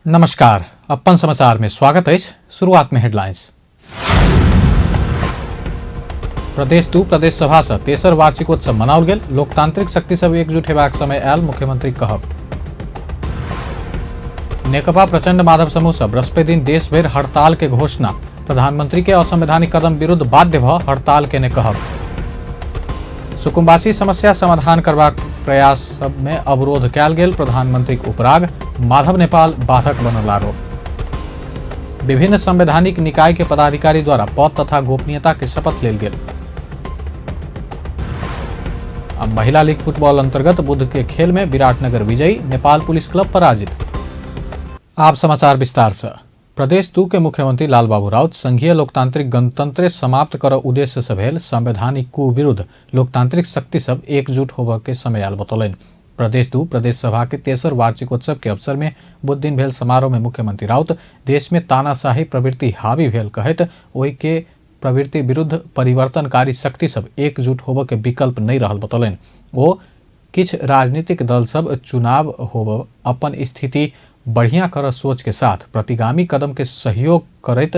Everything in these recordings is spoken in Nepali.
नमस्कार, अपन समाचार में स्वागत है। शुरुआत में हेडलाइंस। प्रदेश 2 प्रदेश सभा से तेसर वार्षिकोत्सव मनाओल गेल। लोकतांत्रिक शक्ति सब एकजुट हेबाक समय आयल, मुख्यमंत्री कहब। नेकपा प्रचंड माधव समूह से बृहस्पति दिन देश भर हड़ताल के घोषणा। प्रधानमंत्री के असंवैधानिक कदम विरुद्ध बाध्य भ हड़ताल के ने कहब। सुकुम्बासी समस्या समाधान करबाक प्रयास सब में अवरोध कयल गेल। प्रधानमंत्री के उपराग माधव नेपाल बाधक बनल आरोप। विभिन्न संवैधानिक निकाय के पदाधिकारी द्वारा पद तथा गोपनीयता के शपथ लेल गेल। अब महिला लीग फुटबॉल अंतर्गत बुध के खेल में विराटनगर विजयी, नेपाल पुलिस क्लब पराजित। आप समाचार विस्तार से। प्रदेश 2 के मुख्यमंत्री लालबाबू राउत संघीय लोकतांत्रिक गणतंत्र समाप्त कर उद्देश्य से भेल संवैधानिक कु विरुद्ध लोकतांत्रिक शक्ति सब एकजुट होबे के समय आयल बतौलन। प्रदेश 2 प्रदेश सभा के तेसर वार्षिकोत्सव के अवसर में बुध दिन भेल समारोह में मुख्यमंत्री राउत देश में तानाशाही प्रवृत्ति हावी भेल कहत ओहि के प्रवृत्ति विरुद्ध परिवर्तनकारी शक्ति सब एकजुट होबे के विकल्प नहीं रहल बतौलन। वो किछ राजनीतिक दल सब चुनाव होब अपन स्थिति बढ़िया कर सोच के साथ प्रतिगामी कदम के सहयोग करत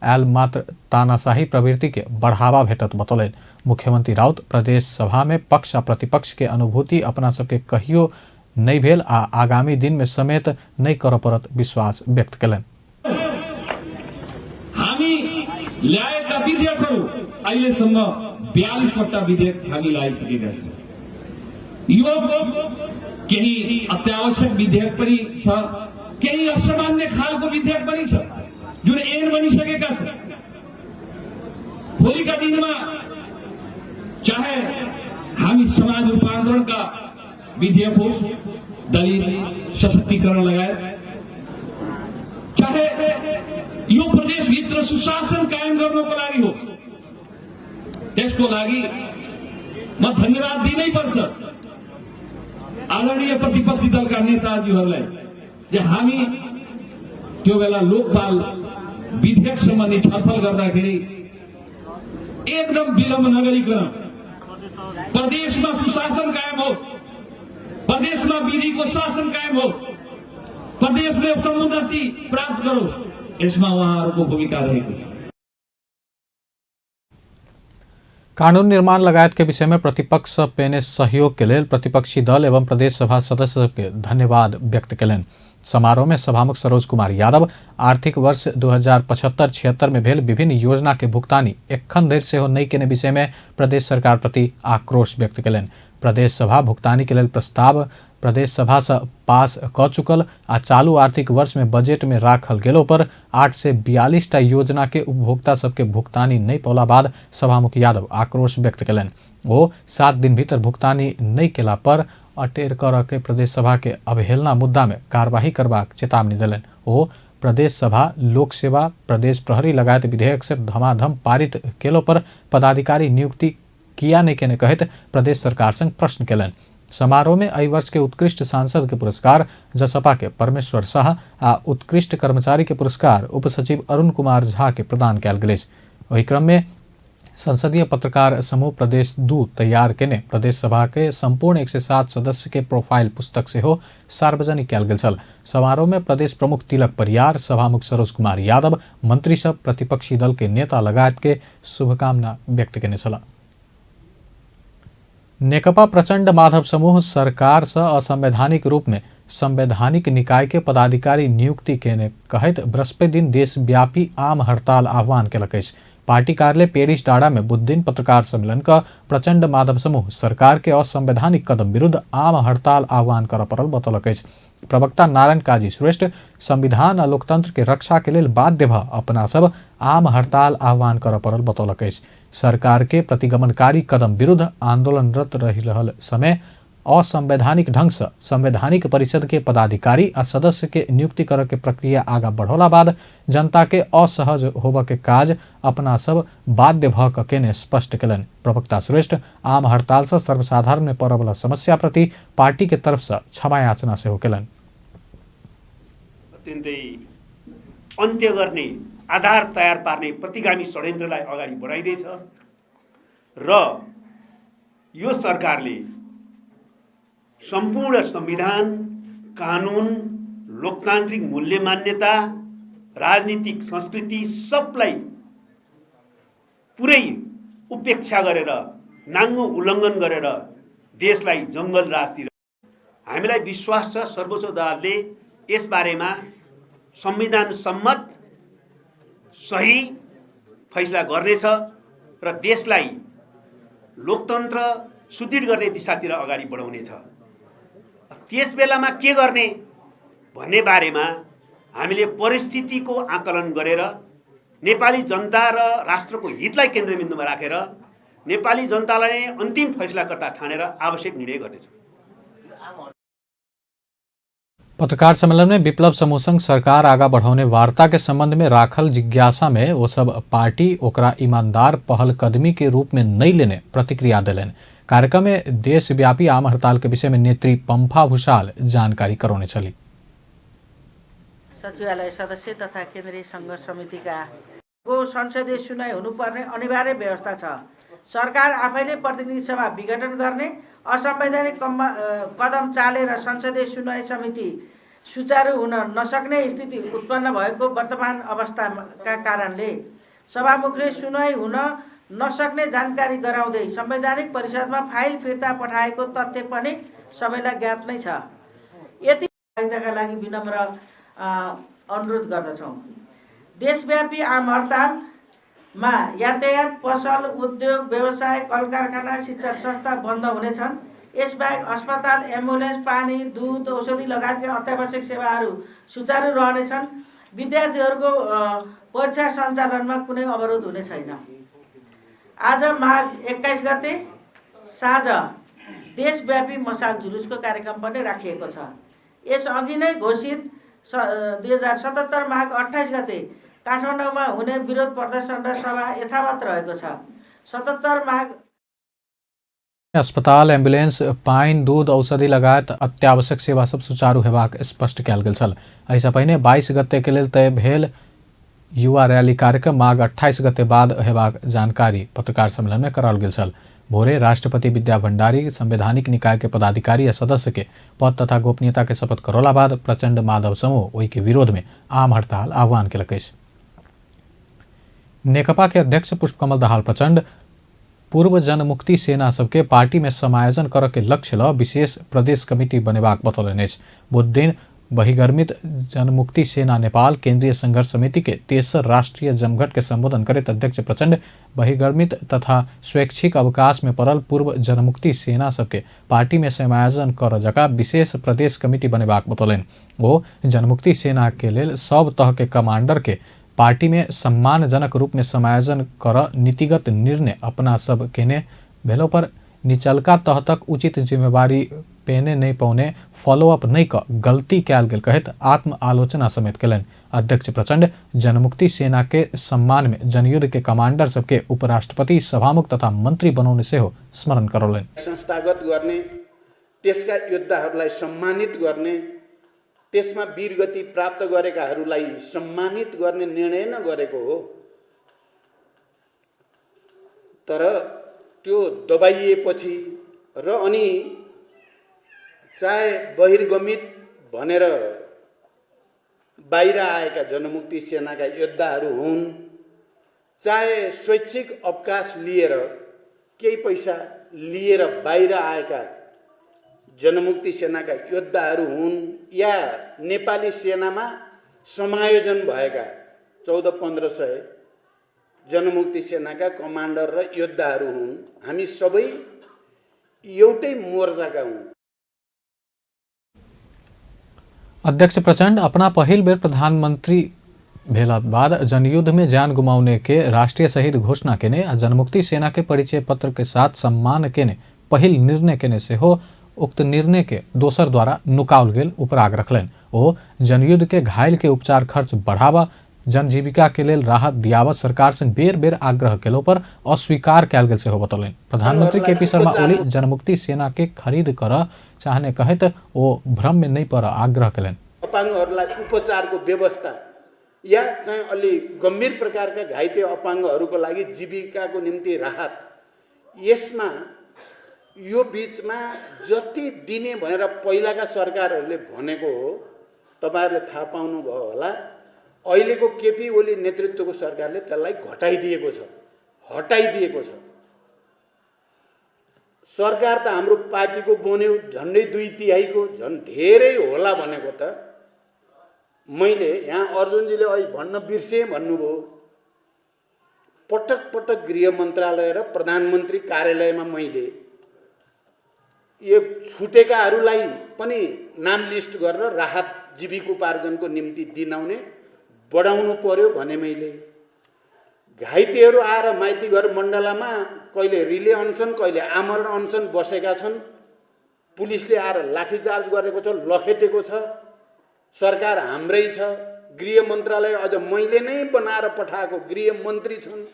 आयल, मात्र तानाशाही प्रवृत्ति के बढ़ावा भेटत बतौलन। मुख्यमंत्री राउत प्रदेश सभा में पक्ष आ प्रतिपक्ष के अनुभूति अपना सबके कहियो नहीं भेल आ आगामी दिन में समेत नहीं कर परत विश्वास व्यक्त कलन। हामी ल्याएका विधेयकहरू अहिलेसम्म 42 वटा विधेयक हामी ल्याइसकेका छौँ। यो केही अत्यावश्यक विधेयक पनि छ, केही असामान्य खालको विधेयक पनि छ जुन ऐन बनिसकेका छन्। भोलिका दिनमा चाहे हामी समाज रूपान्तरणका विधेयक होस्, दलित सशक्तिकरण लगायत, चाहे यो प्रदेशभित्र सुशासन कायम गर्नको लागि हो, त्यसको लागि म धन्यवाद दिनै पर्छ आदरणीय प्रतिपक्षी दलका नेताजीहरूलाई जे हामी त्यो बेला लोकपाल विधेयक सम्बन्धी छलफल गर्दाखेरि एकदम विलम्ब नगरिकन प्रदेशमा सुशासन कायम होस्, प्रदेशमा विधिको शासन कायम होस्, प्रदेशले समुन्नति प्राप्त गरोस्, यसमा उहाँहरूको भूमिका रहेको छ। कानून निर्माण लगायत के विषय में प्रतिपक्ष पेने सहयोग के लिए प्रतिपक्षी दल एवं प्रदेश सभा सदस्य के धन्यवाद व्यक्त कलन। समारोह में सभामुख सरोज कुमार यादव आर्थिक वर्ष 2075-76 में भेल विभिन्न योजना के भुगतानी एखन धरि सेहो नहीं केने विषय में प्रदेश सरकार प्रति आक्रोश व्यक्त कलन। प्रदेश सभा भुगतानी के लिए प्रस्ताव प्रदेश सभा से पास क चुकल आ चालू आर्थिक वर्ष में बजट में राखल गेलो पर 8 से 42 टा योजना के उपभोक्ता सबके भुगतानी नहीं पौला बाद सभामुख यादव आक्रोश व्यक्त कलन। वो 7 दिन भीतर भुगतानी नहीं केला पर अटेर कर के प्रदेश सभा के अवहेलना मुद्दा में कार्यवाही करबाक चेतावनी दिलन। वो प्रदेश सभा लोक सेवा प्रदेश प्रहरी लगायत विधेयक से धमाधम पारित केलो पर पदाधिकारी नियुक्ति किया नहीं केने कहत प्रदेश सरकार संग प्रश्न केलन। समारोह में एहि वर्ष के उत्कृष्ट सांसद के पुरस्कार जसपा के परमेश्वर शाह आ उत्कृष्ट कर्मचारी के पुरस्कार उप सचिव अरुण कुमार झा के प्रदान कयल गेल। वही क्रम में संसदीय पत्रकार समूह प्रदेश 2 तैयार केने प्रदेश सभा के संपूर्ण 107 सदस्य के प्रोफाइल पुस्तक से हो सार्वजनिक कयल गेल छल। समारोह में प्रदेश प्रमुख तिलक परियार, सभामुख सरोज कुमार यादव, मंत्री सब प्रतिपक्षी दल के नेता लगायत के शुभकामना व्यक्त केने छला। नेकपा प्रचंड माधव समूह सरकार से असंवैधानिक रूप में संवैधानिक निकाय के पदाधिकारी नियुक्ति केने कहत बृहस्पति दिन देशव्यापी आम हड़ताल आह्वान केलक। पार्टी कार्यालय पेरिस डाँडा में बुध दिन पत्रकार सम्मेलन का प्रचंड माधव समूह सरकार के असंवैधानिक कदम विरुद्ध आम हड़ताल आह्वान कर परल बतौलक। प्रवक्ता नारायण काजी श्रेष्ठ संविधान और लोकतंत्र के रक्षा के लिए बाध्य भ अपना सब आम हड़ताल आह्वान कर परल बतौलक। सरकार के प्रतिगमनकारी कदम विरुद्ध आंदोलनरत रहल समय असंवैधानिक ढंग से संवैधानिक परिषद के पदाधिकारी आ सदस्य के नियुक्ति कर के प्रक्रिया आगा बढ़ोला बाद जनता के असहज होबे के काज अपना सब बाध्य भ केने स्पष्ट कलन। प्रवक्ता श्रेष्ठ आम हड़ताल से सर्वसाधारण में पड़े वाला समस्या प्रति पार्टी के तरफ से क्षमा याचना से हो केलन। अत्यन्तै अन्त्य गर्ने आधार तयार पार्ने प्रतिगामी षड्यन्त्रलाई अगाडि बढाइदैछ र यो सरकारले सम्पूर्ण संविधान, कानुन, लोकतान्त्रिक मूल्य मान्यता, राजनीतिक संस्कृति सबलाई पुरै उपेक्षा गरेर, नाङ्गो उल्लङ्घन गरेर देशलाई जङ्गल राजतिर हामीलाई विश्वास छ सर्वोच्च अदालतले यस बारेमा संविधान सम्मत सही फैसला गर्नेछ र देशलाई लोकतन्त्र सुदृढ गर्ने दिशातिर अगाडि बढाउनेछ। त्यस बेलामा के गर्ने भन्ने बारेमा हामीले परिस्थितिको आकलन गरेर नेपाली जनता र राष्ट्रको हितलाई केन्द्रबिन्दुमा राखेर नेपाली जनतालाई अन्तिम फैसलाकर्ता ठानेर आवश्यक निर्णय गर्नेछौँ। पत्रकार सम्मेलन में विप्लव समूह संघ सरकार आगा बढ़ाने वार्ता के संबंध में राखल जिज्ञासा में वो सब पार्टी ओकरा ईमानदार पहलकदमी के रूप में नहीं लेने प्रतिक्रिया दिलन। कार्यक्रम में देशव्यापी आम हड़ताल के विषय में नेत्री पंफा भूषाल जानकारी करौने चली। सचिवालय सदस्य तथा केन्द्रीय संघ समितिका संसदीय सुनाई हुनुपर्ने अनिवार्य व्यवस्था छ। सरकार आफैले प्रतिनिधि सभा विघटन गर्ने, असंवैधानिक कदम चालेर संसदीय सुनवाई समिति सुचारू हुन नसक्ने स्थिति उत्पन्न भएको वर्तमान अवस्थाका कारणले सभामुखले सुनवाई हुन नसक्ने जानकारी गराउँदै संवैधानिक परिषदमा फाइल फिर्ता पठाएको तथ्य पनि सबैलाई ज्ञात नै छ। यति सहभागिताका लागि विनम्र अनुरोध गर्दछौँ। देशव्यापी आम हडतालमा यातायात, पसल, उद्योग, व्यवसाय, कल कारखाना, शिक्षण संस्था बन्द हुनेछन्। यसबाहेक अस्पताल, एम्बुलेन्स, पानी, दूध, औषधि लगायतका अत्यावश्यक सेवाहरू सुचारू रहनेछन्। विद्यार्थीहरूको परीक्षा सञ्चालनमा कुनै अवरोध हुने छैन। आज माघ 21 गते साँझ देशव्यापी मसाल जुलुसको कार्यक्रम पनि राखिएको छ। यसअघि नै घोषित 2077 माघ 28 गते काठमाडौँमा हुने विरोध प्रदर्शन र सभा यथावत रहेको छ। 77 माघ अस्पताल, एम्बुलेंस, पाइन, दूध, औषधि लगायत अत्यावश्यक सेवा सब सुचारू हेबाक स्पष्ट कयल गेल छल। एहिसँ पहिने 22 गते के लेल तय भेल युवा रैली कार्यक्रम माघ 28 गते बाद हेबाक जानकारी पत्रकार सम्मेलन में कराओल गेल छल। भोरे राष्ट्रपति विद्या भण्डारी संवैधानिक निकाय के पदाधिकारी या सदस्य के पद तथा गोपनीयता के शपथ करोला बाद प्रचंड माधव समूह ओहि के विरोध में आम हड़ताल आह्वान केलक अछि। नेकपा के अध्यक्ष पुष्पकमल दाहाल प्रचंड पूर्व जनमुक्ति सेना सबके पार्टी में समायोजन कर के लक्ष्य ल विशेष प्रदेश कमिटी बनेबाक बतौलनि अछि। बुध दिन बहिर्गमित जनमुक्ति सेना नेपाल केंद्रीय संघर्ष समिति के 23 राष्ट्रीय जमघट के संबोधन करते अध्यक्ष प्रचंड बहिर्गमित तथा स्वैच्छिक अवकाश में पड़ल पूर्व जनमुक्ति सेना सबके पार्टी में समायोजन कर जका विशेष प्रदेश कमिटी बनेबाक बतौलनि। वो जनमुक्ति सेना के लेल सब तह के कमांडर के पार्टी में सम्मानजनक रूप में समायोजन कर नीतिगत निर्णय अपना सब केने भेलो पर निचलका तह तक उचित जिम्मेवारी पेने नहीं पौने फॉलोअप नहीं क गलती कैल गेल कहत आत्म आलोचना समेत कलन। अध्यक्ष प्रचंड जनमुक्ति सेना के सम्मान में जनयुद्ध के कमांडर सबके उपराष्ट्रपति, सभामुख तथा मंत्री बनाउने से हो स्मरण करौलन। संस्थागत गर्ने, त्यसका योद्धाहरूलाई सम्मानित गर्ने, त्यसमा वीरगति प्राप्त गरेकाहरूलाई सम्मानित गर्ने निर्णय न गरेको हो। तर त्यो दबाइएपछि र अनि चाहे बहिर्गमित भनेर बाहिर आएका जनमुक्ति सेनाका योद्धाहरू हुन्, चाहे स्वैच्छिक अवकाश लिएर केही पैसा लिएर बाहिर आएका जनमुक्ति सेनाका योद्धाहरू हुन्, या नेपाली सेनामा समायोजन भएका 1400-1500 जनमुक्ति सेनाका कमान्डर र योद्धाहरू हुन्, हामी सबै एउटै मोर्चाका हुन्। अध्यक्ष प्रचंड अपना पहिल बेर प्रधानमंत्री भेला बाद जनयुद्ध में जान गुमाउने के राष्ट्रीय शहीद घोषणा केने आ जनमुक्ति सेना के परिचय पत्र के साथ सम्मान केने पहिल निर्णय केने से हो उक्त निर्णय के दोसर द्वारा नुकाउल गेल उपराग रखलन। ओ जनयुद्ध के घायल के उपचार खर्च बढ़ावा, जनजीविका के लेल राहत दियावत सरकार से बेर बेर आग्रह केलो पर अस्वीकार कैल गेल से हो बतौलन। प्रधानमंत्री केपी शर्मा ओली जनमुक्ति सेना के खरीद कर चाहने कहत ओ भ्रम में नहीं पर आग्रह केलन। अपाङ्गहरूलाई उपचारको व्यवस्था या चाहिँ अलि गम्भीर प्रकारका घाइते अपाङ्गहरूको लागि जीविकाको निम्ति राहत, यसमा यो बीचमा जति दिने भनेर पहिलाका सरकारहरूले भनेको हो, तपाईँहरूले थाहा पाउनुभयो होला, अहिलेको केपी ओली नेतृत्वको सरकारले त्यसलाई हटाइदिएको छ। सरकार त हाम्रो पार्टीको बन्यो, झन्डै 2/3 झन् धेरै होला भनेको त मैले यहाँ अर्जुनजीले अहिले भन्न बिर्सेँ भन्नुभयो। पटक पटक गृह मन्त्रालय र प्रधानमन्त्री कार्यालयमा मैले यो छुटेकाहरूलाई पनि नाम लिस्ट गरेर राहत जीविकोपार्जनको निम्ति दिनाउने बढाउनु पर्यो भने मैले घाइतेहरू आएर माइती घर मण्डलामा कहिले रिले अनसन कहिले आमरण अनसन बसेका छन्। पुलिसले आएर लाठीचार्ज गरेको छ, लखेटेको छ। सरकार हाम्रै छ, गृह मन्त्रालय अझ मैले नै बनाएर पठाएको गृह मन्त्री छन्,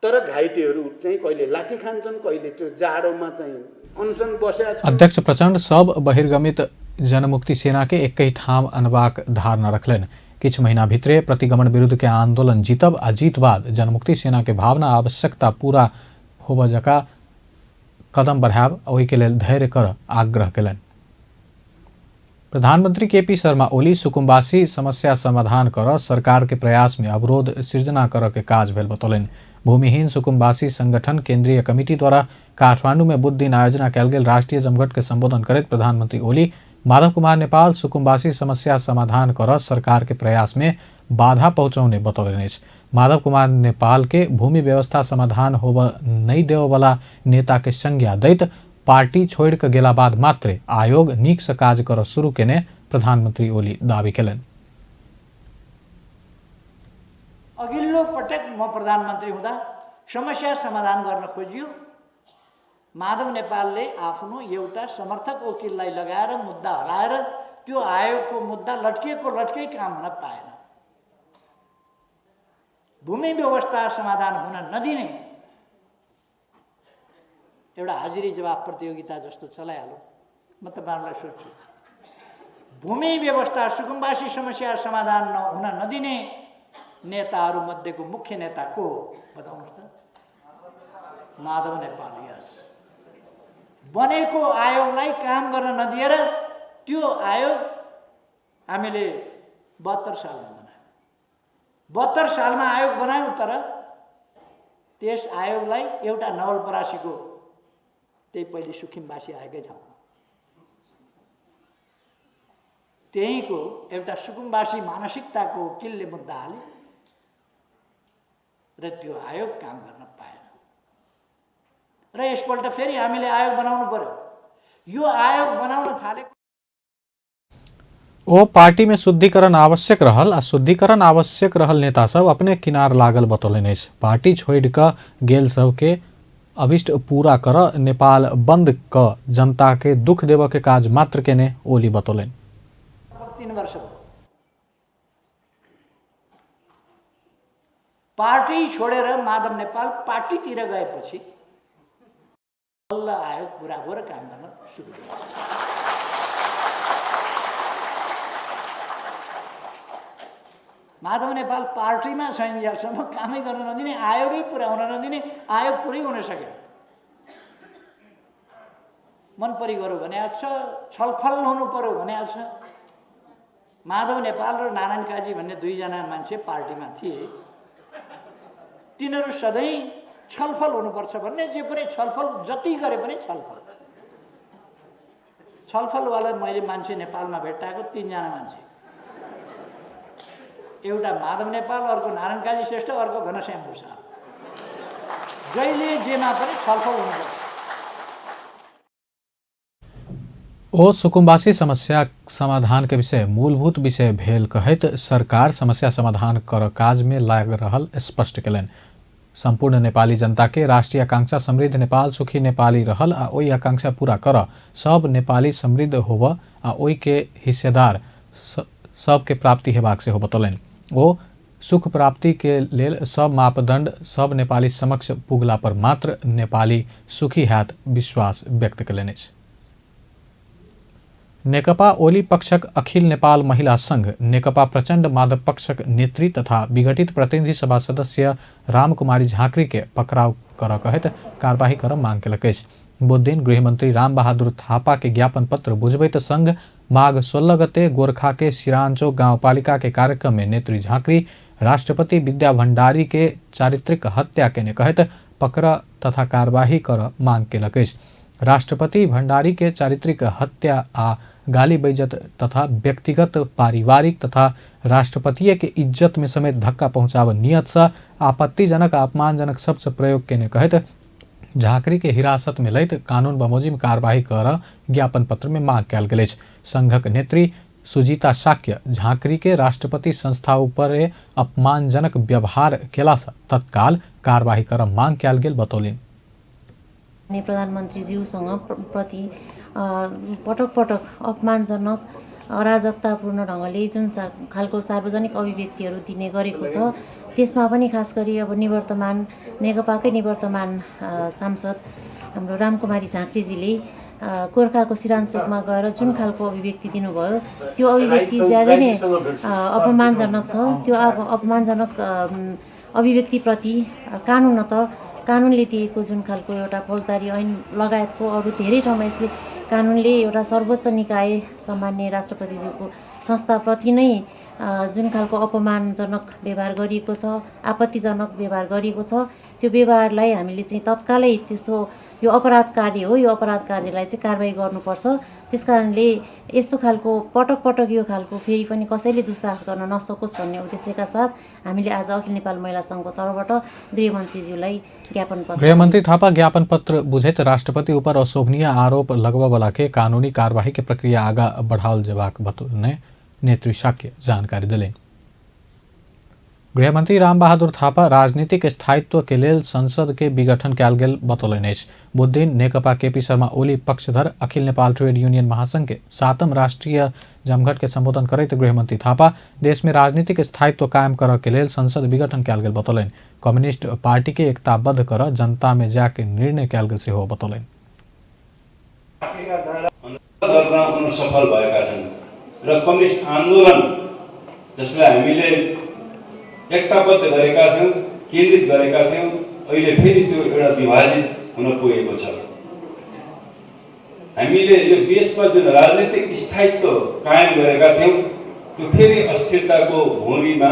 तर घाइतेहरू चाहिँ कहिले लाठी खान्छन्, कहिले त्यो जाडोमा चाहिँ अनसन बसेका छन्। अध्यक्ष प्रचण्ड सब बहिर्गमित जनमुक्ति सेना के एक ही ठाम अनबाक धारणा रखलन। किछु महीना भित्रे प्रतिगमन विरुद्ध के आंदोलन जीतब आ जीत बाद जनमुक्ति सेना के भावना आवश्यकता पूरा होब जका कदम बढ़ाब ओहि के लेल धैर्य कर आग्रह केलन। प्रधानमंत्री केपी शर्मा ओली सुकुम्बासी समस्या समाधान कर सरकार के प्रयास में अवरोध सृजना कर के काज भेल बतौलन। भूमिहीन सुकुम्बासी संगठन केंद्रीय कमिटी द्वारा काठमांडू में बुध दिन आयोजना कयल गेल राष्ट्रीय जमघट के संबोधन करैत प्रधानमंत्री ओली माधव कुमार नेपाल सुकुम्बासी समस्या समाधान कर सरकार के प्रयास में बाधा पहुंचाउने बतौलन। माधव कुमार नेपाल के भूमि व्यवस्था समाधान होब नहीं देववाला नेता के संज्ञा दैत पार्टी छोड़ के गेला बाद मात्र आयोग नीक से काज कर शुरू केने प्रधानमंत्री ओली दावी केलन। अघिल्लो पटक म प्रधानमन्त्री हुँदा समस्या समाधान गर्न खोजियो। माधव नेपालले आफ्नो एउटा समर्थक वकिललाई लगाएर मुद्दा हराएर त्यो आयोगको मुद्दा लट्कै काम हुन पाएन। भूमि व्यवस्था समाधान हुन नदिने एउटा हाजिरी जवाब प्रतियोगिता जस्तो चलाइहाल्यो। म तपाईहरुलाई सोध्छु, भूमि व्यवस्था सुकुम्बासी समस्या समाधान हुन नदिने नेताहरू मध्येको मुख्य नेता को बताउनुस् त? माधव नेपाल। यस, बनेको आयोगलाई काम गर्न नदिएर त्यो आयोग हामीले 72 सालमा बनायौं। 72 सालमा आयोग बनायौं, तर त्यस आयोगलाई एउटा नवलपरासीको त्यही पहिले सुखिमबासी आएकै ठाउँ त्यहीको एउटा सुकुम्बासी मानसिकताको वकिलले मुद्दा हाले र त्यो आयोग काम गर्न पाएन। र यसपल्ट फेरि हामीले आयोग बनाउनु पर्यो। यो आयोग बनाउन थालेको ओ पार्टी में शुद्धिकरण आवश्यक रहल आ शुद्धिकरण आवश्यक रहल नेता सब अपने किनार लागल बतौलन। पार्टी छोड़ क गेल सब के अभिष्ट पूरा कर नेपाल बंद क जनता के दुख देव के काज मात्र केने ओली बतौलन। 3 वर्ष भयो पार्टी छोडेर माधव नेपाल पार्टीतिर गएपछि बल्ल आयोग पूरा भएर काम गर्न सुरु गर्यो। माधव नेपाल पार्टीमा छैनसम्म कामै गर्न नदिने, आयोगै पुरा हुन नदिने, आयोग पुरै हुन सकेन। मन परि गर्यो भने छ, छलफल हुनु पर्यो भने छ। माधव नेपाल र नारायण काजी भन्ने 2 जना मान्छे पार्टीमा थिए। तिनीहरू सधैँ छलफल हुनुपर्छ भन्ने, जे पनि छलफल जति गरे पनि छलफलवाला मैले मान्छे नेपालमा भेट्टाएको 3 जना मान्छे, एउटा माधव नेपाल, अर्को नारायण काजी श्रेष्ठ, अर्को घनश्याम भूषाल। जहिले जेमा पनि छलफल हुनुपर्छ। ओ सुकुम्बासी समस्या समाधान के विषय मूलभूत विषय भेल कहैत सरकार समस्या समाधान कर काज में लाग रहल स्पष्ट केलन। संपूर्ण नेपाली जनता के राष्ट्रीय आकांक्षा समृद्ध नेपाल सुखी नेपाली रहल आ ओई आकांक्षा पूरा कर सब नेपाली समृद्ध होब आ ओई के हिस्सेदार सब के प्राप्ति हेबाक से हो बतौलन। ओ सुख प्राप्ति के लेल सब मापदंड सब नेपाली समक्ष पुगला पर मात्र नेपाली सुखी हैत विश्वास व्यक्त केलनि। नेकपा ओली पक्षक अखिल नेपाल महिला संघ नेकपा प्रचण्ड माधव पक्षक नेत्री तथा विघटित प्रतिनिधि सभा सदस्य रामकुमारी झाँक्री के पकड़ाव कर कहत कार्यवाही कर मांग केलक। बुध दिन गृहमंत्री राम बहादुर थापा के ज्ञापन पत्र बुझबैत संघ माघ 16 गते गोरखा के सिरांचोक गाउँपालिका के कार्यक्रम में नेत्री झाँक्री राष्ट्रपति विद्या भण्डारी के चारित्रिक हत्या के कहत पकड़ तथा कार्यवाही कर मांग केलक। राष्ट्रपति भण्डारी के चारित्रिक हत्या आ गाली बेइज्जत तथा व्यक्तिगत पारिवारिक तथा राष्ट्रपति के इज्जत में समेत धक्का पहुंचाव नियत से आपत्तिजनक अपमानजनक शब्द प्रयोग के कहत झाँक्री के हिरासत में लैत कानून बमोजिम कार्यवाही कर ज्ञापन पत्र में मांग कयल गेल। संघक नेत्री सुजीता शाक्य झाँक्री के राष्ट्रपति संस्था ऊपर अपमानजनक व्यवहार केला से तत्काल कार्यवाही कर मांग कयल गेल बतौलिन्। प्रधानमन्त्रीज्यूसँग प्रति पटक पटक अपमानजनक अराजकतापूर्ण ढङ्गले जुन खालको सार्वजनिक अभिव्यक्तिहरू दिने गरेको छ त्यसमा पनि खास गरी अब निवर्तमान नेकपाकै निवर्तमान सांसद हाम्रो रामकुमारी झाँक्रीजीले गोर्खाको सिरानचोकमा गएर जुन खालको अभिव्यक्ति दिनुभयो त्यो अभिव्यक्ति ज्यादै नै अपमानजनक छ। त्यो अपमानजनक अभिव्यक्तिप्रति कानुनले दिएको जुन खालको एउटा फौजदारी ऐन लगायतको अरू धेरै ठाउँमा यसले कानुनले एउटा सर्वोच्च निकाय सम्मान्य राष्ट्रपतिज्यूको संस्थाप्रति नै जुन खालको अपमानजनक व्यवहार गरिएको छ, आपत्तिजनक व्यवहार गरिएको छ, त्यो व्यवहारलाई हामीले चाहिँ तत्कालै त्यस्तो यो अपराध कार्य हो, यो अपराध कार्यलाई चाहिँ कारबाही गर्नुपर्छ। त्यसकारणले यस्तो खालको पटक पटक यो खालको फेरि पनि कसैले दुस्साहस गर्न नसकोस् भन्ने उद्देश्यका साथ हामीले आज अखिल नेपाल महिला सङ्घको तर्फबाट गृहमन्त्रीज्यूलाई ज्ञापन पत्र गृहमन्त्री थापा ज्ञापन पत्र बुझैत राष्ट्रपति ऊपर अशोभनीय आरोप लगबवला के कानूनी कार्यवाही के प्रक्रिया आगा बढ़ाओल जबाक बतौने नेत्री शाक्य जानकारी दिले। गृहमंत्री रामबहादुर थापा राजनीतिक स्थायित्व के लेल संसद के विघटन कयल गेल बतौलनि अछि। बुध दिन नेकपा केपी शर्मा ओली पक्षधर अखिल नेपाल ट्रेड यूनियन महासंघ के 7म राष्ट्रीय जमघट के संबोधन करैत गृहमंत्री थापा देश में राजनीतिक स्थायित्व कायम कर के लेल संसद विघटन कयल गेल बतौलनि। कम्युनिस्ट पार्टी के एकताबद्ध कर जनता में जाके निर्णय कयल गेल सेहो बतौलनि। सफल भएका छन् र कम्युनिस्ट आन्दोलन जसलाई हामीले एकताबद्ध गरेका थियौं, केन्द्रित गरेका थियौं, अहिले फेरि त्यो एउटा विभाजित हुन पुगेको छ। हामीले यो देशमा जुन राजनीतिक स्थायित्व कायम गरेका थियौं त्यो फेरि अस्थिरताको भूमिमा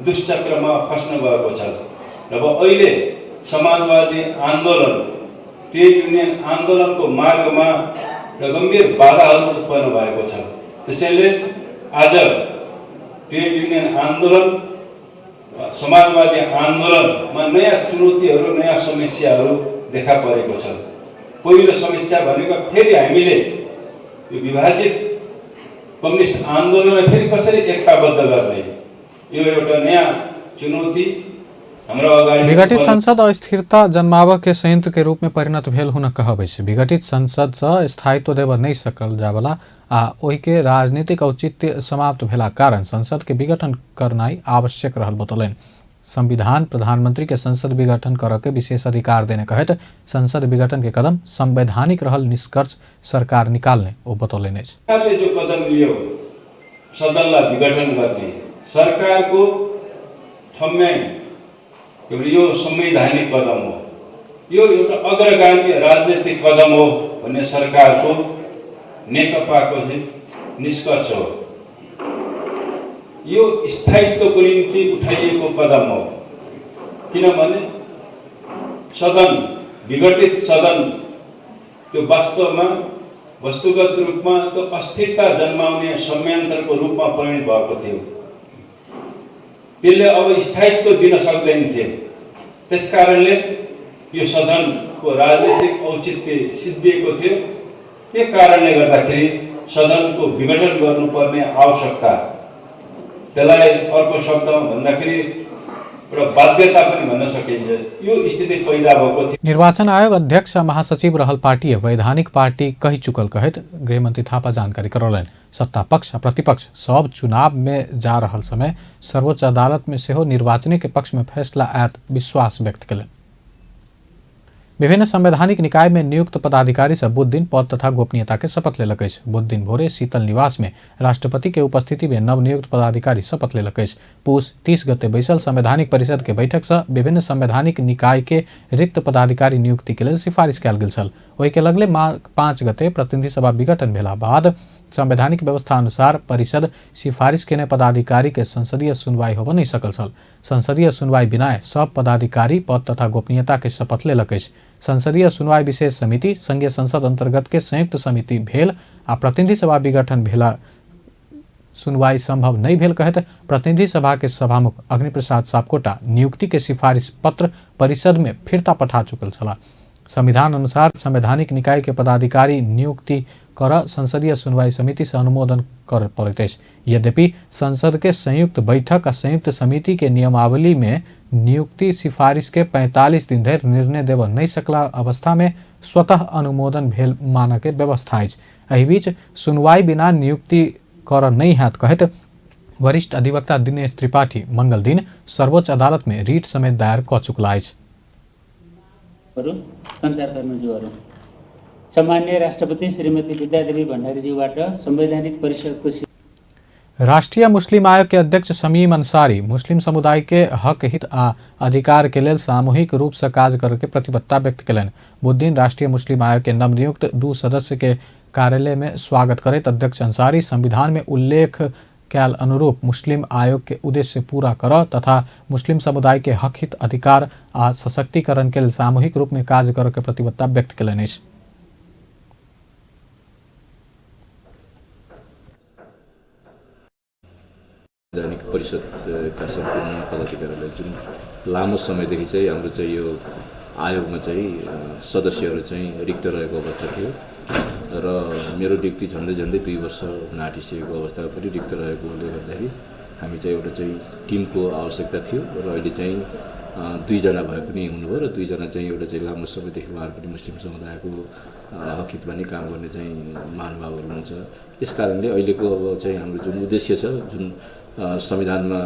दुष्चक्रमा फस्न गएको छ। र अहिले समाजवादी आन्दोलन ट्रेड युनियन आन्दोलनको मार्गमा र गम्भीर बाधाहरू उत्पन्न भएको छ। त्यसैले आज ट्रेड युनियन आन्दोलन समाजवादी आन्दोलनमा नयाँ चुनौतीहरू, नयाँ समस्याहरू देखा परेको छ। पहिलो समस्या भनेको फेरि हामीले यो विभाजित कम्युनिस्ट आन्दोलनलाई फेरि कसरी एकताबद्ध गर्ने, यो एउटा नयाँ चुनौती हाम्रो अगाडि। विघटित संसद अस्थिरता जन्माव के संयंत्र के रूप में परिणत भेल हुन कहबै छै। विघटित संसद से स्थायित्व देव नहीं सकल जावला आ ओहि के राजनीतिक औचित्य समाप्त भेला कारण संसद के विघटन करनाई आवश्यक रहल बतौलनि। संविधान प्रधानमंत्री के संसद विघटन कर के विशेष अधिकार देने कहत संसद विघटन के कदम संवैधानिक रहल निष्कर्ष सरकार निकाल्ने ओ बतौलनि। सरकारले जो कदम लियो सदनलाई विघटन गर्ने सरकारको ठम्याई यो संवैधानिक कदम हो, यो एउटा अग्रगामी राजनीतिक कदम हो भन्ने सरकारको नेकपाको निष्कर्ष हो। यो स्थायित्वको निम्ति उठाइएको कदम हो, किनभने सदन विघटित सदन त्यो वास्तवमा वस्तुगत रूपमा त्यो अस्थिरता जन्माउने संयन्त्रको रूपमा परिणत भएको थियो। त्यसले अब स्थायित्व दिन सक्दैन थियो। त्यसकारणले यो सदनको राजनीतिक औचित्य सिद्धिएको थियो। त्यो कारणले गर्दाखेरि सदनको विघटन गर्नुपर्ने आवश्यकता, त्यसलाई अर्को शब्दमा भन्दाखेरि एउटा बाध्यता पनि भन्न सकिन्छ, यो स्थिति पैदा भएको थियो। निर्वाचन आयोग अध्यक्ष महासचिव रहल पार्टी वैधानिक पार्टी कही चुकल कहत गृहमंत्री थापा जानकारी करौलनि। सत्ता पक्ष आ प्रतिपक्ष सब चुनाव में जा रहल समय सर्वोच्च अदालत में सेहो निर्वाचन के पक्ष में फैसला आयत विश्वास व्यक्त कयलनि। विभिन्न संवैधानिक निकाय में नियुक्त पदाधिकारी सब बुध दिन पद तथा गोपनीयता के शपथ लेलक अछि। बुध दिन भोरे शीतल निवास में राष्ट्रपति के उपस्थिति में नवनियुक्त पदाधिकारी शपथ लेलक अछि। पुष 30 गते बैसल संवैधानिक परिषद के बैठक से विभिन्न संवैधानिक निकाय के रिक्त पदाधिकारी नियुक्ति के लिए सिफारिश कयल गेल छल। ओहि के लगले 5 गते प्रतिनिधि सभा विघटन भेला बाद संवैधानिक व्यवस्था अनुसार परिषद सिफारिश केने पदाधिकारी के संसदीय सुनवाई होब नहीं सकल छल। संसदीय सुनवाई बिना सब पदाधिकारी पद तथा गोपनीयता के शपथ लेलक। संसदीय सुनवाई विशेष समिति संघीय संसद अंतर्गत के संयुक्त समिति भेल आ प्रतिनिधि सभा विघटन भेला सुनवाई संभव नहीं भेल कहत प्रतिनिधि सभा के सभामुख अग्निप्रसाद सापकोटा नियुक्ति के सिफारिश पत्र परिषद में फिरता पठा चुकल छला। संविधान अनुसार संवैधानिक निकाय के पदाधिकारी नियुक्ति कर संसदीय सुनवाई समिति से अनुमोदन कर पड़ते। यद्यपि संसद के संयुक्त बैठक और संयुक्त समिति के नियमावली में नियुक्ति सिफारिश के 45 दिन धरि निर्णय देव नहीं सकला अवस्था में स्वतः अनुमोदन भेल मानक व्यवस्था अछि। एहि बीच सुनवाई बिना नियुक्ति कर नहीं हैत कहत वरिष्ठ अधिवक्ता दिनेश त्रिपाठी मंगल दिन सर्वोच्च अदालत में रीट समेत दायर क चुकला अछि। सञ्चारकर्मीज्यूहरू सम्माननीय राष्ट्रपति श्रीमती विद्यादेवी भण्डारीज्यूबाट संवैधानिक परिषदको राष्ट्रीय मुस्लिम आयोग के अध्यक्ष शमीम अंसारी मुस्लिम समुदाय के हक हित आ अधिकार के लेल सामूहिक रूप से काज करके प्रतिबद्धता व्यक्त कयलनि। बुध राष्ट्रीय मुस्लिम आयोग के नवनियुक्त 2 सदस्य के कार्यालय में स्वागत करैत अध्यक्ष अंसारी संविधान में उल्लेख कैल अनुरूप मुस्लिम आयोग के उद्देश्य पूरा कर तथा मुस्लिम समुदाय के हक हित अधिकार आ सशक्तिकरण के लिए सामूहिक रूप में कार्य करके प्रतिबद्धता व्यक्त कयलनि। संवैधानिक परिषदका सम्पूर्ण पदाधिकारीलाई जुन लामो समयदेखि चाहिँ हाम्रो चाहिँ यो आयोगमा चाहिँ सदस्यहरू चाहिँ रिक्त रहेको अवस्था थियो र मेरो नियुक्ति झन्डै 2 वर्ष नाटिसकेको अवस्थामा पनि रिक्त रहेकोले गर्दाखेरि हामी चाहिँ एउटा चाहिँ टिमको आवश्यकता थियो र अहिले चाहिँ 2 जना भए पनि हुनुभयो र 2 जना चाहिँ एउटा चाहिँ लामो समयदेखि उहाँहरू पनि मुस्लिम समुदायको हक हितमा नै काम गर्ने चाहिँ महानुभावहरू हुनुहुन्छ। यस कारणले अहिलेको अब चाहिँ हाम्रो जुन उद्देश्य छ जुन संविधानमा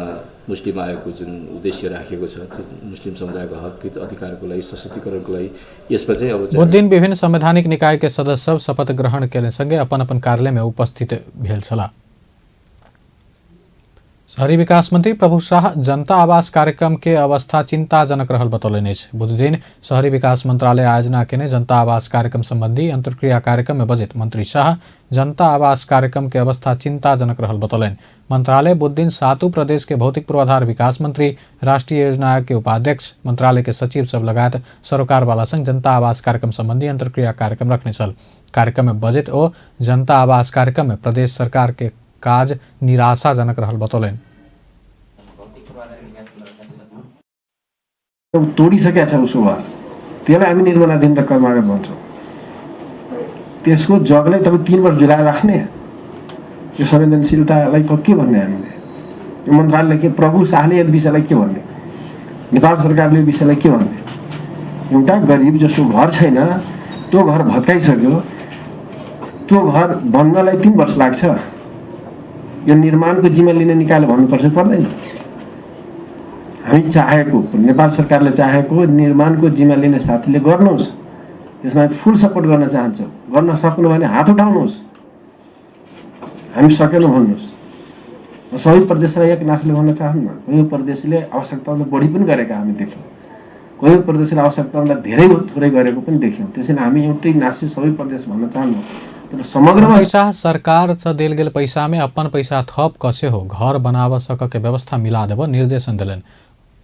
मुस्लिम आयोगको जुन उद्देश्य राखेको छ मुस्लिम समुदायको हक हित अधिकारको लागि सशक्तिकरणको लागि यसमा चाहिँ अब बुध दिन विभिन्न संवैधानिक निकाय के सदस्य शपथ ग्रहण केले संगे अपन अपन कार्यालय में उपस्थित भेल छला। शहरी विकास मंत्री प्रभु शाह जनता आवास कार्यक्रम के अवस्था चिंताजनक रहल बतौलनि। बुध दिन शहरी विकास मंत्रालय आयोजना केने जनता आवास कार्यक्रम संबंधी अंतर्क्रिया कार्यक्रम में बजट मंत्री शाह जनता आवास कार्यक्रम के अवस्था चिंताजनक रहल बतौलनि। मंत्रालय बुध दिन 7 प्रदेश के भौतिक पूर्वाधार विकास मंत्री, राष्ट्रीय योजना आयोग के उपाध्यक्ष, मंत्रालय के सचिव सब लगायत सरोकार वाला संग जनता आवास कार्यक्रम संबंधी अंतर्क्रिया कार्यक्रम रखने छल। कार्यक्रम में बजट और जनता आवास कार्यक्रम में प्रदेश सरकार के काज निराशाजनक रहल बतौलनि। तोडिसकेका छ उसको घर त्यसलाई हामी निर्माणाधीन र कर्मागत भन्छौँ। त्यसको जगलाई तपाईँ 3 वर्ष जुलाएर राख्ने यो संवेदनशीलतालाई के भन्ने हामीले यो मन्त्रालयले के प्रभु शाहले यस विषयलाई के भन्ने नेपाल सरकारले यो विषयलाई के भन्ने एउटा गरिब जसको घर छैन त्यो घर भत्काइसक्यो त्यो घर बन्नलाई 3 वर्ष लाग्छ यो निर्माणको जिम्मा लिने निकायले भन्नुपर्छ पर्दैन। हामी चाहेको नेपाल सरकारले चाहेको निर्माणको जिम्मा लिने साथीले गर्नुहोस् त्यसमा फुल सपोर्ट गर्न चाहन्छौँ। गर्न सक्नु भने हात उठाउनुहोस् हामी सकेनौँ भन्नुहोस्। सबै प्रदेशलाई एक नासले भन्न चाहन्न। कोही प्रदेशले आवश्यकताभन्दा बढी पनि गरेका हामी देख्यौँ, कोही प्रदेशले आवश्यकताभन्दा धेरै थोरै गरेको पनि देख्यौँ। त्यसैले हामी एउटै नासले सबै प्रदेश भन्न चाहन्नौँ। पैसा सरकार से देल गेल पैसा में अपन पैसा थप कसे हो घर बनाव सक के व्यवस्था मिला देव निर्देशन दिलन।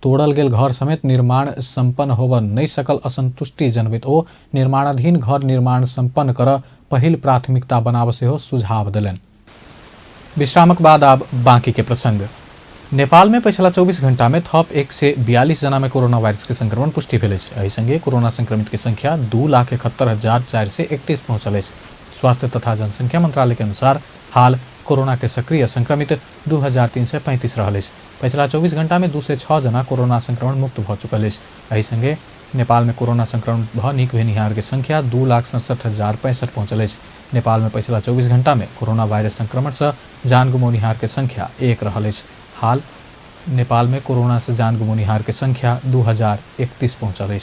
तोड़ल गेल घर समेत निर्माण संपन्न होब नहीं सकल असंतुष्टि जनवित ओ निर्माणाधीन घर निर्माण संपन्न कर पहिल प्राथमिकता बनाव से हो सुझाव दिलन। विश्रामक बाद अब बाकी के प्रसंग। नेपाल में पिछला 24 घंटा में थप 142 जना में कोरोना वायरस के संक्रमण पुष्टि भेल। एहि संगे कोरोना संक्रमित की संख्या 2,71,431 पहुंचल। स्वास्थ्य तथा जनसंख्या मंत्रालय के अनुसार हाल कोरोना के सक्रिय संक्रमित 2335 रहल। पिछला 24 घंटा में 206 जना कोरोना संक्रमण मुक्त भ चुकल। एहि संगे नेपाल में कोरोना संक्रमण भ निक भेनिहार के संख्या 2,67,065 पहुंचल। नेपाल में पिछला 24 घंटा में कोरोना वायरस संक्रमण से जान गुमोनिहार के संख्या 1 रहल। हाल नेपाल में कोरोना से जान गुमोनिहार के संख्या 2031 पहुंचल।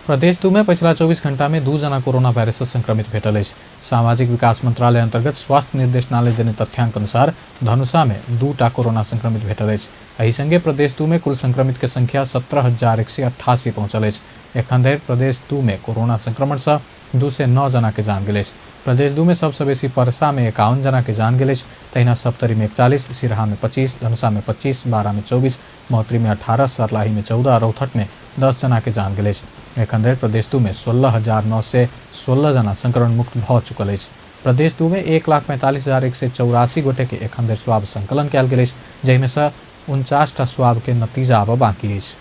प्रदेश 2 में पिछला 24 घंटा में 2 जना कोरोना वायरस से संक्रमित भेटल। सामाजिक विकास मंत्रालय अंतर्गत स्वास्थ्य निर्देशनालय देने तथ्यांक अनुसार धनुषा में 2टा कोरोना संक्रमित भेटल। एहि संगे प्रदेश 2 में कुल संक्रमित के संख्या 17,188 पहुंचल। एखन धरि प्रदेश 2 में कोरोना संक्रमण से 209 जना के जान गेल। प्रदेश 2 में सबसे बेसी पर्सा में 51 जना के जान गेल। तहिना सप्तरी में 41, सिरहा में 25, धनुषा में 25, बारा में 24, महोत्तरी में 18, सर्लाही में 14 और रौथट में 10 जना के जान गेल। एखन धरि प्रदेश 2 में 16,916 जना संक्रमण मुक्त भ चुकल अछि। प्रदेश 2 में 1,45,184 गोटे के एखन धरि स्वाब संकलन कयल गेल अछि, जाहिमे सँ 49टा स्वाब के नतीजा आब बाकी अछि।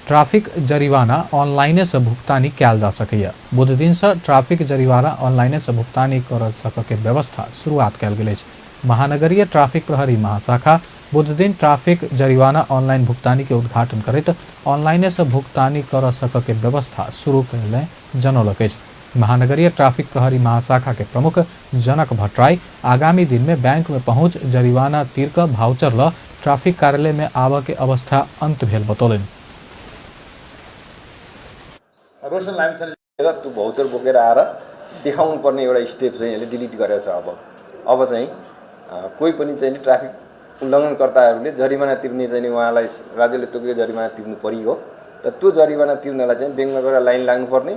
ट्राफिक जरिवाना ऑनलाइने से भुगतानी कयल जा सकैया। बुध दिन से ट्राफिक जरिवाना ऑनलाइने से भुगतानी कर सकके व्यवस्था शुरुआत कयल गेल अछि। महानगरीय ट्राफिक प्रहरी महाशाखा बुध दिन ट्राफिक जरिवाना ऑनलाइन भुगतानी के उद्घाटन करैत ऑनलाइने से भुगतानी कर सकके व्यवस्था शुरू कयले जनौलक अछि। महानगरीय ट्राफिक प्रहरी महाशाखा के प्रमुख जनक भट्टराई आगामी दिन में बैंक में पहुंच जरिवाना तीर्क भाउचर ल ट्राफिक कार्यालय में आब के अवस्था अंत भेल बतौलनि। रोशन लामिछाने त्यो भाउचर बोकेर आएर देखाउनु पर्ने एउटा स्टेप चाहिँ यसले डिलिट गरेको छ। अब चाहिँ कोही पनि चाहिँ ट्राफिक उल्लङ्घनकर्ताहरूले जरिमाना तिर्ने चाहिँ उहाँलाई राज्यले तोकेको जरिमाना तिर्नु परियो। त त्यो जरिमाना तिर्नलाई चाहिँ ब्याङ्कमा गएर लाइन लाग्नुपर्ने,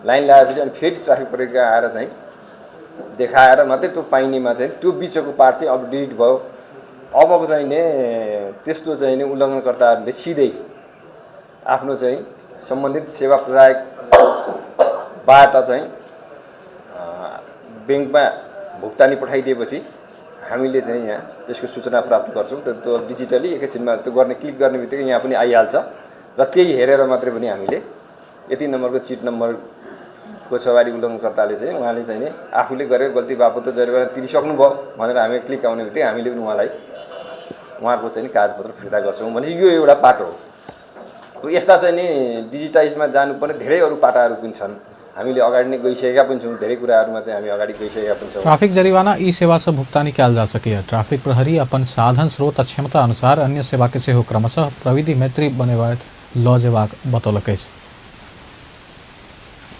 लाइन लगाएपछि अनि फेरि ट्राफिक प्रहरी आएर चाहिँ देखाएर मात्रै त्यो पाइनेमा चाहिँ त्यो बिचको पार्ट चाहिँ अब डिलिट भयो। अबको चाहिँ नि त्यस्तो चाहिँ नि उल्लङ्घनकर्ताहरूले सिधै आफ्नो चाहिँ सम्बन्धित सेवा प्रदायकबाट चाहिँ ब्याङ्कमा भुक्तानी पठाइदिएपछि हामीले चाहिँ यहाँ त्यसको सूचना प्राप्त गर्छौँ। त्यो डिजिटली एकैछिनमा त्यो गर्ने क्लिक गर्ने बित्तिकै यहाँ पनि आइहाल्छ र त्यही हेरेर मात्रै पनि हामीले यति नम्बरको चिट नम्बरको सवारी उल्लङ्घनकर्ताले चाहिँ उहाँले चाहिँ नि आफूले गरेर गल्ती बापत त जरिवाना तिरिसक्नुभयो भनेर हामी क्लिक आउने बित्तिकै हामीले पनि उहाँको चाहिँ कागजपत्र फिर्ता गर्छौँ भने यो एउटा पाटो हो। यस्ता चाहिँ नि डिजिटाइजमा जानुपर्ने धेरै अरू पाटाहरू पनि छन्। हामीले अगाडि नै गइसकेका पनि छौँ, धेरै कुराहरूमा चाहिँ हामी अगाडि गइसकेका पनि छौँ। ट्राफिक जरिवाना ई सेवा से भुगतानी कयल जा सकैया। ट्राफिक प्रहरी अपन साधन स्रोत आ क्षमता अनुसार अन्य सेवा के सेहो क्रमशः प्रविधि मैत्री बनेबाक ल जेबाक बतौलक अछि।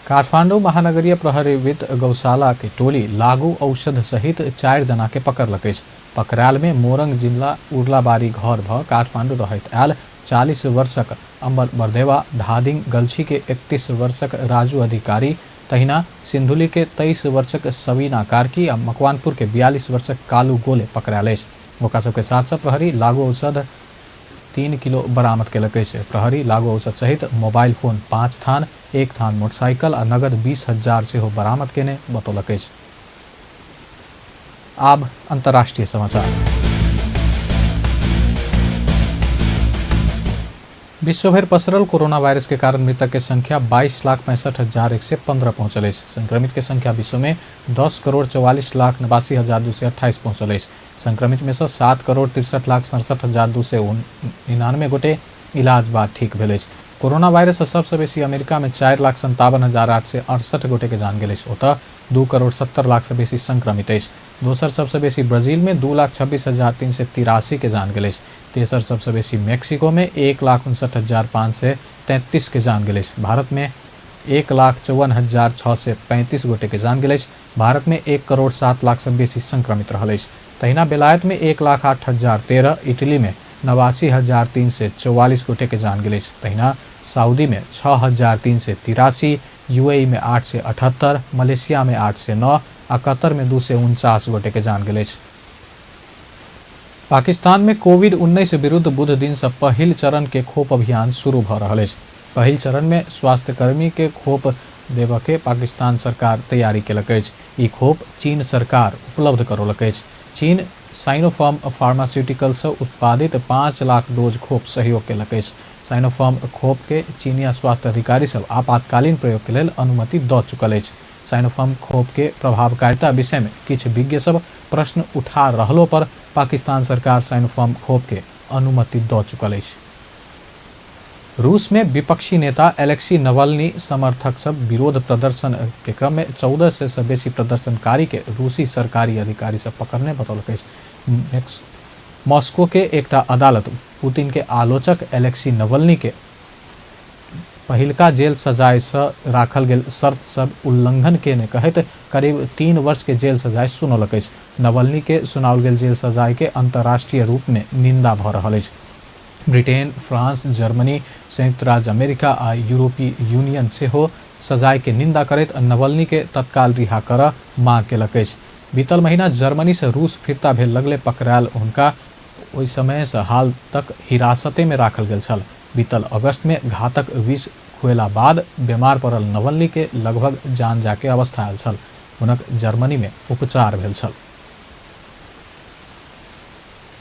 काठमाडौँ महानगरीय प्रहरीविद गौशाला के टोली लागू औषध सहित 4 जना के पकड़लक अछि। पकड़ायल में मोरंग जिला उर्लाबारी घर भ काठमाडौँ रहैत आयल 40 वर्षक अम्बर बरदेवा, धादिङ गल्छी के 31 वर्षक राजू अधिकारी, तहिना सिंधुली के 23 वर्षक सबीना कार्की आ मकवानपुर के 42 वर्षक कालू गोले पकड़ायल अछि। ओकरा सबके साथ प्रहरी लागू औषध 3 किलो बरामद केलक अछि। प्रहरी लागू औषध सहित मोबाइल फोन 5 थान, 1 थान मोटरसाइकिल आ नगद 20,000 सेहो बरामद केने बतौलक अछि। आब अंतर्राष्ट्रीय समाचार। विश्वभर पसरल कोरोना वायरस के कारण मृतक के संख्या 22,65,115 पहुंचल अछि। संक्रमित के संख्या विश्व में 10,44,89,228 पहुंचल अछि। संक्रमित में से 7,63,67,299 गोटे इलाज बाद ठीक भेल अछि। कोरोना वायरस से सबसे बेसी अमेरिका में 4,57,868 गोटे के जान गेल अछि। ओतऽ 2,70,00,000 से बेसी संक्रमित अछि। दोसर सबसे बेसी ब्राजील में 2,26,383 के जान गेल अछि। तेसर सबसे बेसी मेक्सिको में 1,59,533 के जान गेल अछि। भारत में 1,54,635 गोटे के जान गेल अछि। भारत में 1,07,00,000 से बेसी संक्रमित रहल अछि। तहिना बेलायत में 1,08,013, इटली में 89,344 गोटे के जान गेल अछि। तहिना सऊदी में 6,383, यूएई में 878, मलेशिया में 809 आ कतर में 249 गोटे के जान गेल अछि। पाकिस्तान में कोविड-19 विरुद्ध बुध दिन से पहिल चरण के खोप अभियान शुरू भ रहल अछि। पहिल चरण में स्वास्थ्यकर्मी के खोप देबऽ के पाकिस्तान सरकार तैयारी केलक अछि। ई खोप चीन सरकार उपलब्ध करौलक अछि। चीन साइनोफार्म फार्मास्यूटिकल से उत्पादित 5 लाख डोज खोप सहयोग केलक अछि। साइनोफार्म खोप के चीनिया स्वास्थ्य अधिकारी सब आपातकालीन प्रयोग के लेल अनुमति दऽ चुकल अछि। साइनोफार्म खोप के प्रभावकारिता विषय में किछु विज्ञ सब प्रश्न उठा रहलो पर पाकिस्तान सरकार साइनोफार्म खोप के अनुमति दऽ चुकल अछि। रूस में विपक्षी नेता एलेक्सी नवल्नी समर्थक सब विरोध प्रदर्शन के क्रम में 1400 से बेसी प्रदर्शनकारी के रूसी सरकारी अधिकारी सब पकड़ने बतौलक अछि। मॉस्को के एकटा अदालत पुतिन के आलोचक एलेक्सी नवल्नी के पहिलका जेल सजाय से राखल गेल शर्त सब उल्लंघन के ने कहत करीब 3 वर्ष के जेल सजाय सुनौलक अछि। नवल्नी के सुनाओल गेल जेल सजाय के अंतर्राष्ट्रीय रूप में निंदा भ रहल अछि। ब्रिटेन, फ्रांस, जर्मनी, संयुक्त राज्य अमेरिका आ यूरोपीय यूनियन से हो सजाय के निंदा करैत नवल्नी के तत्काल रिहा कर मांग केलक अछि। बीतल महीना जर्मनी से रूस फिरता भेल लगले पकड़ायल हुनका ओहि समय से हाल तक हिरासते में राखल गेल छल। बीतल अगस्त में घातक विष खुएला बाद बीमार पड़ल नवल्नी के लगभग जान जाके अवस्था आयल छल। हुनक जर्मनी में उपचार भेल छल।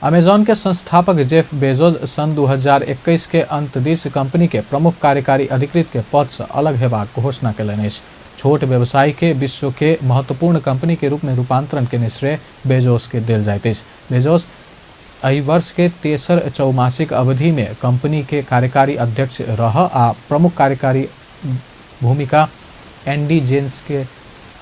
अमेजॉन के संस्थापक जेफ बेजोस सन 2021 के अंत दिस कंपनी के प्रमुख कार्यकारी अधिकृत के पद से अलग हेबाक घोषणा कयलनि अछि। छोट व्यवसायी के विश्व के महत्वपूर्ण कंपनी के रूप में रूपांतरण के श्रेय बेजोस के देल जाइत अछि। बेजोस एहि वर्ष के तेसर चौमासिक अवधि में कंपनी के कार्यकारी अध्यक्ष रह आ प्रमुख कार्यकारी भूमिका एंडी जेन्स के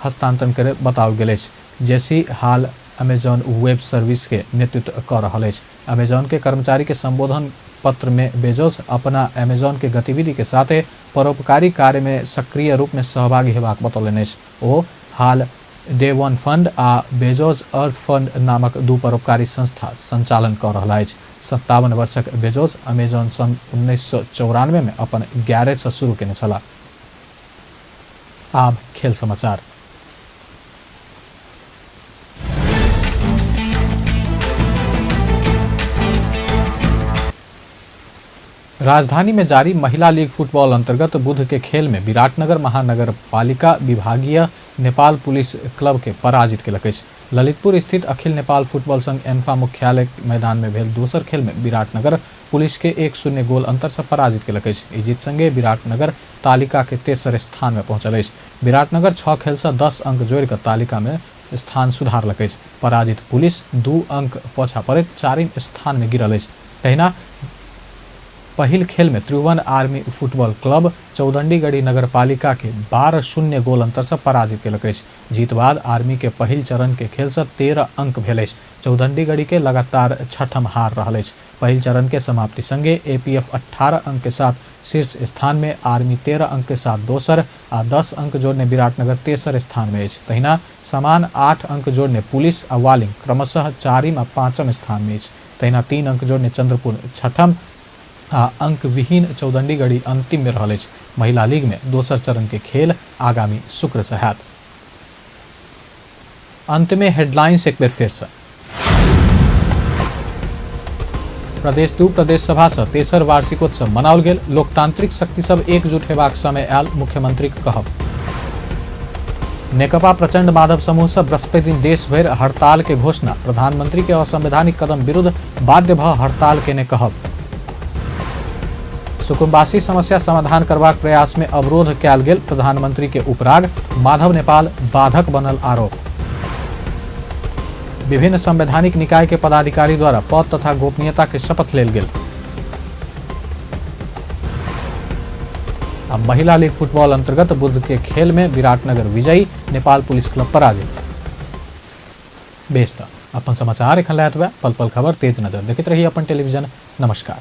हस्तांतरण करे बताओल गेल अछि। जेसी हाल अमेजॉन वेब सर्विस के नेतृत्व कर रहा है। अमेजॉन के कर्मचारी के संबोधन पत्र में बेजोस अपना अमेजॉन के गतिविधि के साथ परोपकारी कार्य में सक्रिय रूप में सहभागी हेबाक बतौलनि अछि। ओ हाल डे वन फंड आ बेजोस अर्थ फंड नामक दू परोपकारी संस्था संचालन कर रहा है। 57 वर्षक बेजोस अमेजॉन सन 1994 में अपन गैरेज से शुरू केने छलाह। आब खेल समाचार। राजधानी में जारी महिला लीग फुटबॉल अंतर्गत बुध के खेल में विराटनगर महानगर पालिका विभागीय नेपाल पुलिस क्लब के पराजित केलक अछि। ललितपुर स्थित अखिल नेपाल फुटबॉल संघ एन्फा मुख्यालय मैदान में भेल दोसर खेल में विराटनगर पुलिस के 1-0 गोल अंतर से पराजित केलक अछि। ई जीत संगे विराटनगर तालिका के तेसर स्थान में पहुंचल अछि। विराटनगर 6 खेल से 10 अंक जोड़ कर तालिका में स्थान सुधारलक अछि। पराजित पुलिस 2 अंक पाछा पड़ैत 4म स्थान में गिरल अछि। तहिना पहिल खेल में त्रिभुवन आर्मी फुटबॉल क्लब चौदंडीगढ़ी नगर पालिका के 12-0 गोल अंतर से पराजित केलक अछि। जीत बाद आर्मी के पहिल चरण के खेल से 13 अंक भेल अछि। चौदंडीगढ़ी के लगातार 6ठम हार रहल अछि। पहिल चरण के समाप्ति संगे एपीएफ 18 अंक के साथ शीर्ष स्थान में, आर्मी 13 अंक के साथ दोसर आ 10 अंक जोड़ने विराटनगर तेसर स्थान में अछि। तहिना समान 8 अंक जोड़ने पुलिस आ वालिंग क्रमशः 4म आ 5म स्थान में अछि। तहिना 3 अंक जोड़ने चंद्रपुर 6ठम आ अंक विहीन चौदंडीगढ़ी अंतिम में रहल अछि। महिला लीग में दोसर चरण के खेल आगामी शुक्र से हैत। अंत में हेडलाइंस एक बेर फिर से। प्रदेश 2 प्रदेश सभा से तेसर वार्षिकोत्सव मनाओल गेल। लोकतांत्रिक शक्ति सब एकजुट हेबाक समय आयल, मुख्यमंत्री के कहब। नेकपा प्रचंड माधव समूह से बृहस्पति दिन देश भर हड़ताल के घोषणा। प्रधानमंत्री के असंवैधानिक कदम विरुद्ध बाध्य भ हड़ताल केने कहब। सुकुम्बासी समस्या समाधान करबाक प्रयास में अवरोध कयल गेल। प्रधानमंत्री के उपराग। माधव नेपाल बाधक बनल आरोप। विभिन्न संवैधानिक निकाय के पदाधिकारी द्वारा पद तथा गोपनीयता के शपथ लेल गेल। अब महिला लीग फुटबॉल अंतर्गत बुध के खेल में विराटनगर विजयी, नेपाल पुलिस क्लब पराजित। बेस्ता अपन समाचार एखन लैत पल पल खबर तेज नजर देखते रहिए अपन टेलीविजन। नमस्कार।